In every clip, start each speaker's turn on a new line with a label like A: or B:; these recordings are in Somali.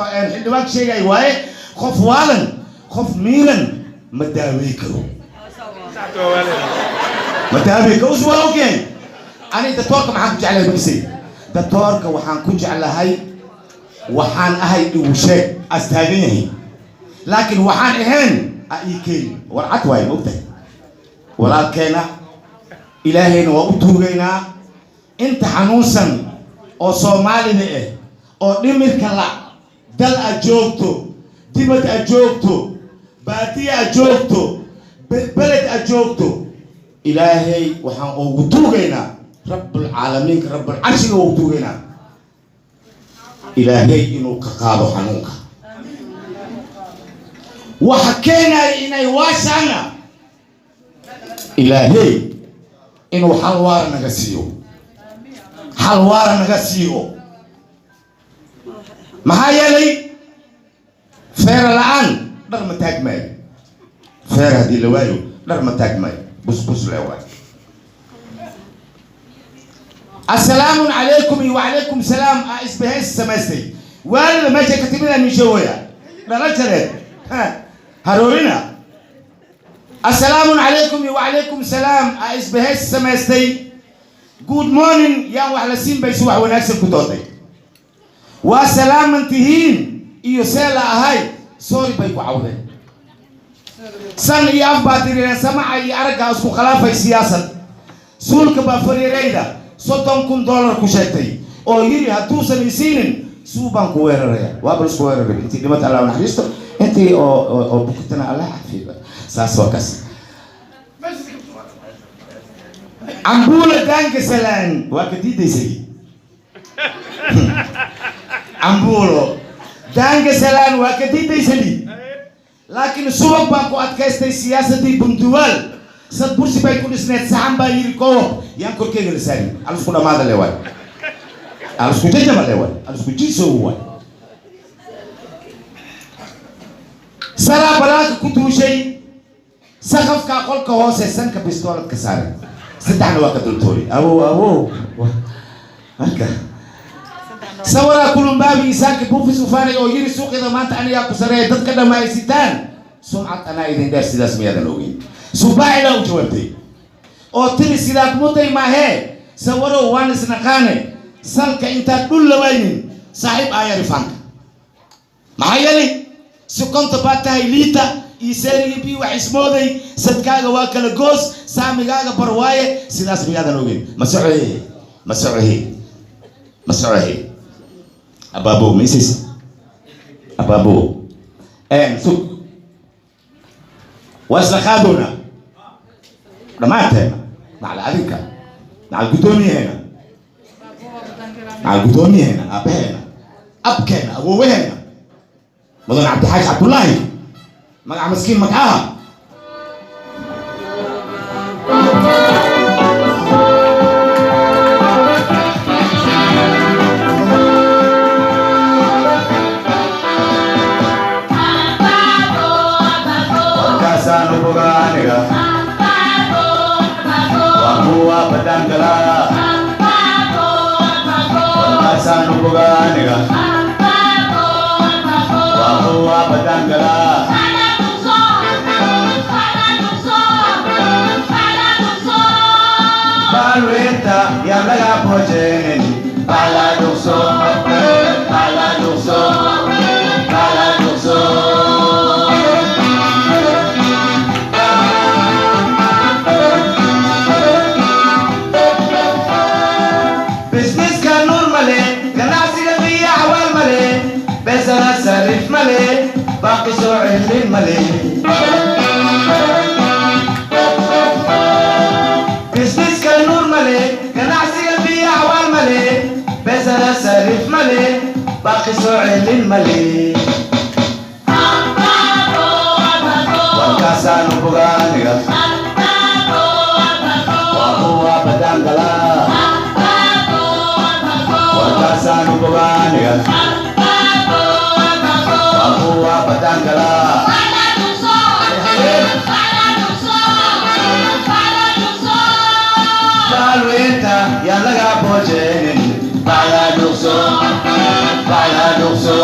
A: Xildhibaanka sheegay waaye, qof waalan, qof miilan ma daawey karo, ma daawey karo. Us waa ogyahay. Ani doctoorka maxaan ku jeclahay? Bakisay doctoorka waxaan ku jeclahay, waxaan ahay igu sheeg, as taagan yahay, laakiin waxaan ahayn a ii keeni. War cad waaye, ma ogtahay? Walaalkeena Ilaahayna waa u tuugaynaa. Inta xanuunsan oo Soomaalida ah oo dhimirka la dal aad joogto, dibad aad joogto, baadiya aad joogto, beled aad joogto, Ilaahay waxaan ugu tuugaynaa, Rabbulcaalamiinka, Rabbulcarshiga ugu tuugaynaa, Ilaahay inuu ka qaado xanuunka. Waxa keenaya inay waashaana, Ilaahay inuu xal waara naga siiyo, xal waara naga siiyo. Maxaa yeelay, feera la-aan dhar ma taagmaayo. Feer haddii la waayo, dhar ma taagmaayo, busbus le waayo. Assalaamu calaykum iyo wacalaykum salaam a isbahaysi samaystay. Waalida meesha ka timid aan sheegaya dhala jareed haroorina. Assalaamu calaykum iyo wacalaykum salaam a isbahaysi samaystay. Good morning yaan wax la siin baysi wax wanaagsan ku dooday. Waa salaaman tihiin iyo see la ahay, sorry bay ku cawdeen. San iyo af baa tirireen, samaca iyo araggaa isku khilaafay. Siyaasad suulka baa fariirayda $30,000 ku sheegtay oo yiri hadduusan isiinin suu baan ku weeraraya. Waaba isku weeraray. Intii dhimata Allah naxariisto, intii oo bukatana Allah cafiyo. Saas waa kas. Cambuula daanka salaan waa ka diidaysay. Cambuulo daanka salaan waa ka diidaysay, laakiin subag baan ku adkaystay. Siyaasadii bunduwaal sad bursi bay ku dhisneed. Saxan baa yiri koob yaan korkeyga la saari. Alisku dhamaada le waay, alisku jajaba le waay, alisku jiisow waay. Saraa banaanka ku duushay, saqafkaa qolka hoose sanka bistoolad ka saaray, saddexna waa ka dultoori. Awow, awow. Marka sawaraa kulumbaabi isaanka buufis ufaanay oo yiri suuqyada maanta anigaa ku sareeya, dadka dhammaysitaan sumcad anaa idin dheer. Sidaas miyaadan ogeyn? Subaacilaa u jawaabtay oo tiri sidaad mutay maahee, sawarow waan isnaqaane, salka intaad dhul lawaynin saaxiib aaya rifaanka. Maxaa yeelay, sikonta baad tahay liita iyo seerigii bi wax ismooday, sadkaaga waa kala goos, saamigaaga bar waaye. Sidaas miyaadan ogeyn? Ma socohe, ma socohe, ma socohe. Abaabo maisaysa, abaabo sug, waa isla qaadoona dhammaanteena, macal adinka, macal guddoomiyaheena, macal guddoomiyaheena, aabbaheena, abkeena, awoowaheena, mudan Cabdixaaji Cabdullaahi, magaca maskiin magacaha. Warkaasaanu bogaaniga waa kuwa badangala. Warkaasaanu bogaaniga waa kuwa badangala. Baalweynta yaan laga boojeenin, baala dhugso, baala dhugso, baala dhugso. Businesska nuur male, ganacsiga biyo xawaal male, besana sarif male, baaqi soo celin male. Businesska nuur male, ganacsiga biyo xawaal male, besana sarif male, baaqi soo celin male. Warkaasaanu bogaaniga waa kuwa badangala. Warkaasaanu bogaaniga waa kuwa badangala. Baalweynta yaan laga boojeenin, baala dhugso, baala dhugso.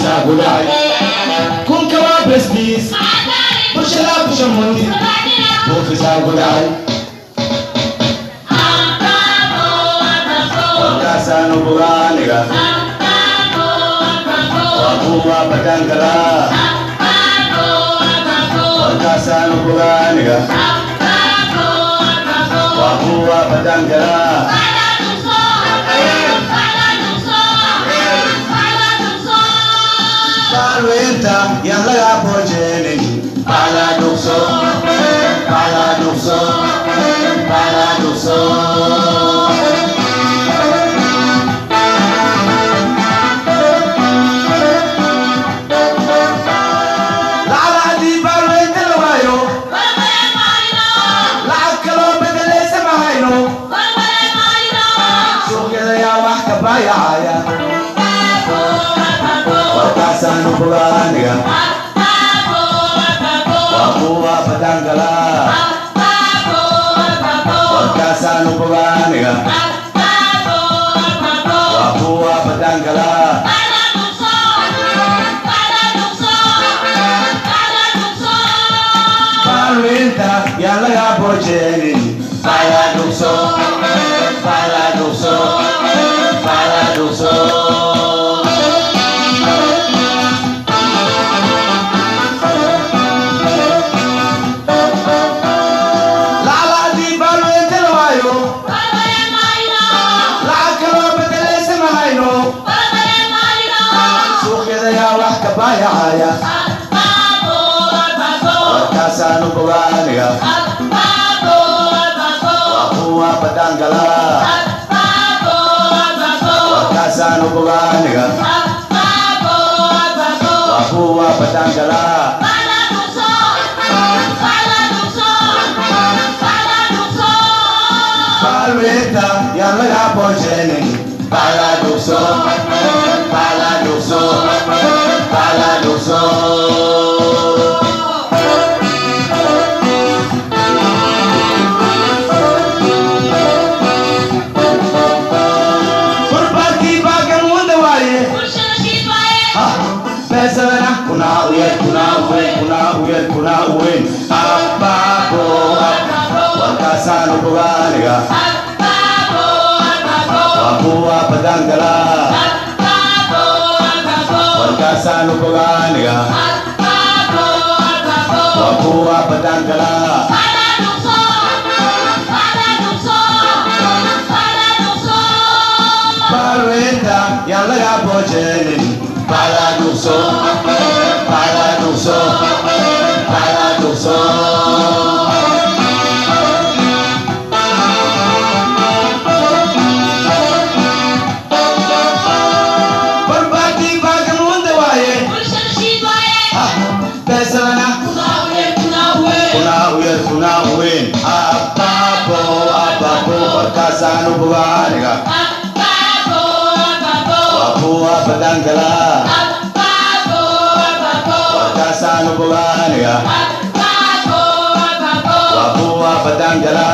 A: Buufisaa ku dhacay. Kunka waa besbiis, bulshadaa ku shamuti. Buufisaa ku dhacay. Warkaasaanu bogaaniga waa kuwa badaankala. Warkaasaanu bogaaniga waa kuwa badaankala. Baalweynta yaan laga boojeenin. Bala dhugso, bala dhugso, bala dhugso. Lacala haddii baalweynta la waayo, lacag kaloo bedelaysa ma hayno. Suuqyada yaa wax ka baayacaya? Warkaasaanu bogaaniga waa kuwa badaankala. Warkaasaanu bogaaniga waa kuwa badaankala. Baalweynta yaan laga boojeenin. Bala dhugso, bala dhugso, bala dhugso. Lacala haddii baalweynta la waayo, lacag kaloo bedelaysa ma hayno. Suuqyada yaa wax ka baayacaya? Warkaasaanu bogaaniga waa kuwa badaankala. Warkaasaanu bogaaniga waa kuwa badaankala. Baalweynta yaan laga boojeenin. Bala dhugso, bala dhugso, bala dhugso. Barbaarkii baagan wada waaye. Beesadana kunaa uyeer, kunaa uweyn, kunaa uyeer, kunaa uweyn. Abbaabo, warkaasaanu bogaaniga waa kuwa badaankala. Warkaasaanu bogaaniga waa kuwa badaankala. Baalweynta yaan laga boojeenin. Bala dhugso, bala dhugso, bala dhugso. Barbaarkii baagan wada waaye. Beesadana kunaa uyeer, kunaa uweyn. Abbaabo, abbaabo. Warkaasaanu bogaaniga waa kuwa badaankala. Warkaasaanu bogaaniga waa kuwa badaankala.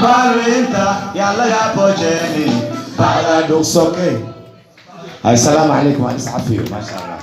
A: Baalweynta yaan laga boojeenin. Bala dhugso. Assalaamu calaykum. Waan iscafiyo, maasha Allah.